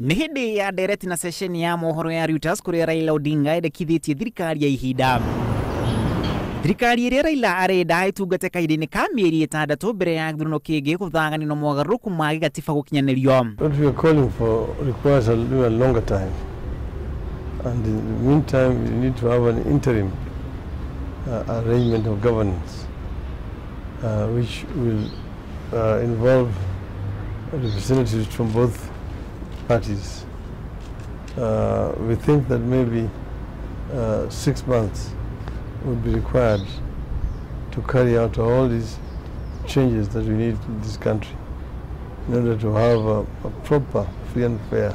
Nĩ hĩndĩ ya ndereti na ceceni ya mohoro ya Reuters kũrĩa Raila Odinga endekithĩtie thirikari ya ihinda. Thirikari ĩrĩa Raila arenda ĩtungate kahinda-inĩ ka mĩeri 6 mbere ya gĩthurano kĩngĩ gũthaganio na mogarũrũku ma gĩgatiba gũkinyanĩrio. What we are calling for requires a little longer time, and in the meantime we need to have an interim arrangement of governance which will involve representatives from both parties. We think that maybe 6 months would be required to carry out all these changes that we need in this country in order to have a proper, free and fair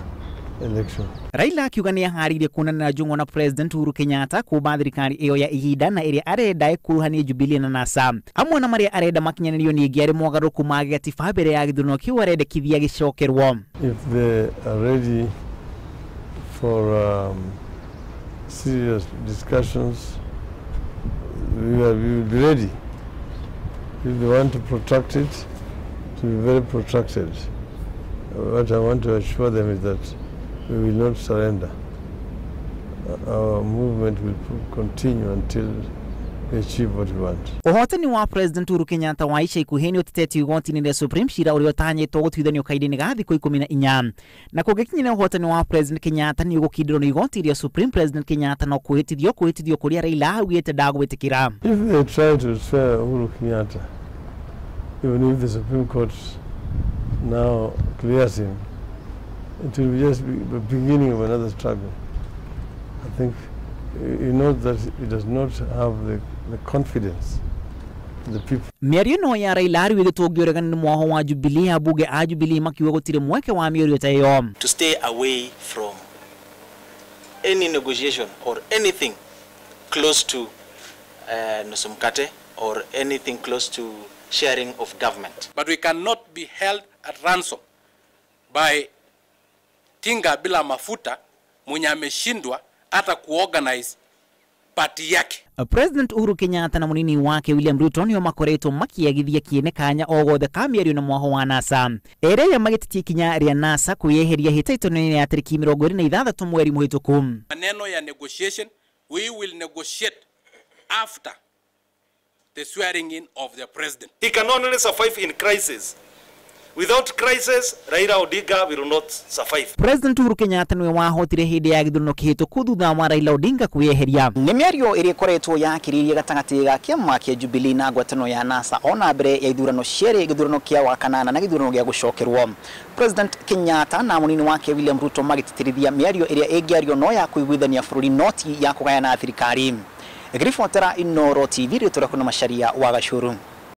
election. Raila akiuga nĩ aharĩirie kuonana na Njung'wa na President Uhuru Kenyatta kumba thirikari ĩyo ya ihinda na ĩrĩa arenda ĩkuruhanie Jubilee na NASA. Amwe na marĩa arenda makinyanĩrio ningĩ arĩ mogarũrũku ma gĩgatiba mbere ya gĩthurano kĩu arendekithia gĩcokerwo. If they are ready for serious discussions, we will be ready. If they want to protract it, to be very protracted. What I want to assure them is that we will not surrender. Our movement will continue until we achieve what we want. Ũhotani wa President Uhuru Kenyatta wa ica ikuhĩ nĩ ũtetetio igoti-inĩ rĩa Supreme cira ũrĩa ũtanyĩtwo gũtuithanio kahinda-inĩ ga thikũ 14 na kũngĩkinyĩra ũhotani wa President Kenyatta nĩ ũgũkindĩrwo nĩ igoti rĩa Supreme. President Kenyatta no kwĩhĩtithio kũrĩa Raila augĩte ndagwĩtĩkĩra. If they try to swear Uhuru Kenyatta, even if the Supreme Court now clears him, it will just be the beginning of another struggle. I think he knows that he does not have the confidence in the people. Mĩario ĩno ya Raila rĩu ĩgĩtũngio ũregani nĩ mwaho wa Jubilee, ambunge a Jubilee makiuga gũtirĩ mweke wa mĩario ta ĩyo. To stay away from any negotiation or anything close to nusu mkate or anything close to sharing of government. But we cannot be held at ransom by tinga bila mafuta mwenye ameshindwa hata kuorganize party yake. President Uhuru Kenyatta na munini wake William Ruto nĩo makoretwo makĩagithia kĩene kanya o gothe ka mĩario na mwaho wa NASA. Ere magĩtetia ikinya rĩa NASA kwĩyeheria hĩtahĩtano-inĩ ya tarĩki 26 mweri mũhĩtũku. Maneno ya negotiation, we will negotiate after the swearing in of the president. He can only survive in crisis. Without crisis, Raila Odinga will not survive. President Uhuru Kenyatta niwe wahotire hĩndĩ ya gĩthurano kĩhĩtũku thutha wa Raila Odinga kwĩyeheria. Nĩ mĩario ĩrĩa ĩkoretwo yakĩrĩirie gatagatĩ ga kĩama kĩa Jubilee na ngwatanĩro ya NASA ona mbere ya ithurano cierĩ, gĩthurano kĩa wakanana na gĩthurano gĩa gũcokerwo. President Kenyatta na mũnini wake William Ruto magĩtĩtĩrithia mĩario ĩrĩa ĩngĩario no ya kũiguithania bũrũri no ti ya kũgayana thirikari. Ngĩribotera Inooro TV rĩtwa rĩakwa nĩ Macharia wa Gacuru.